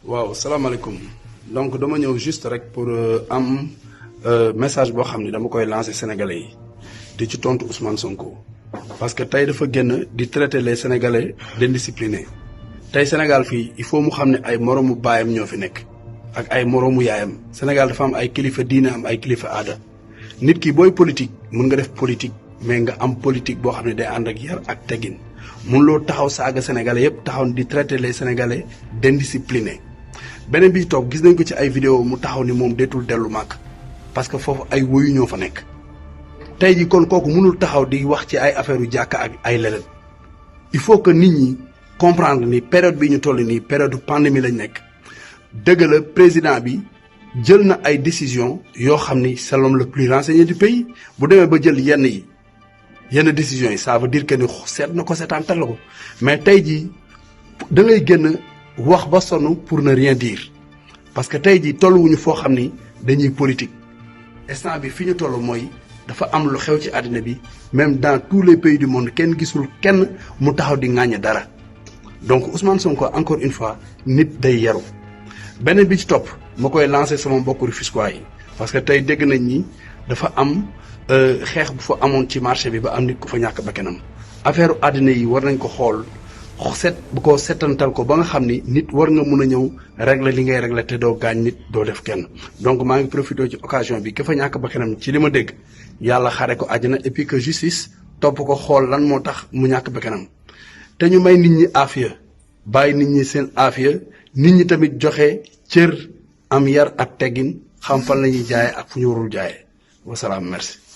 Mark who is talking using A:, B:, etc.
A: waaw salaamaaleykum donc dama ñëw juste rek pour am message boo xam ne dama koy lancer sénégalais yi di ci tontu Ousmane Sonko parce que tey dafa génn di traiter les sénégalais d'indisciplinés tey Sénégal fii il faut mu xam ne ay moroomu baayam ñoo fi nekk ak ay moroomu yaayam Sénégal dafa am ay kilifa diine am ay kilifa aada nit ki booy politique mën nga def politique mais nga am politique boo xam ne day ànd ak yar ak teggin mun loo taxaw saaga sénégalais yëpp taxaw di traiter les sénégalais d'indisciplinés beneen bi toog gis nañ ko ci ay vidéo mu taxaw ni moom deetul dellu màkk parce que foofu ay woyu ñoo fa nekk tey ji kon kooku mënul taxaw di wax ci ay affaire yu jàkka ak ay leneen il faut que nit ñi comprendre ni période bi ñu toll nii période pandémie lañ nekk dëgg la président bi jël na ay décision yoo xam ni c'est l'homme le plus renseigné du pays bu demee ba jël yenn décisions yi ça veut dire que ni seet na ko seetantal ko mais tey jii da ngay génn wax ba sonn pour ne rien dire parce que tey jii tolluwuñu foo xam ni dañuy politique instant bi fi ñu toll mooy dafa am lu xew ci àddina bi même dans tous les pays du monde kenn gisul kenn mu taxaw di ŋàññe dara donc Ousmane Sonko encore une fois nit day yaru beneen bi ci topp ma koy lancer sama mbokku Rufisquois yi parce que tey dégg nañ ni dafa am xeex bu fa amoon ci marché bi ba am nit ku fa ñàkk bakkanam affaire àddina yi war nañ ko xool bu ko setantal ko ba nga xam ni nit war nga mun a ñëw régler li ngay régler te doo gaañ nit doo def kenn donc maa ngi profité ci occasion bi ki fa ñàkk bakkanam ci li ma dégg yàlla xare ko àjjana et puis que justice topp ko xool lan moo tax mu ñàkk bakkanam te ñu may nit ñi aafiya bàyyi nit ñi seen aafiya nit ñi tamit joxe cër am yar ak teggin xam fan la ñuy jaayee ak fu ñu warul jaayee wasalaam merci.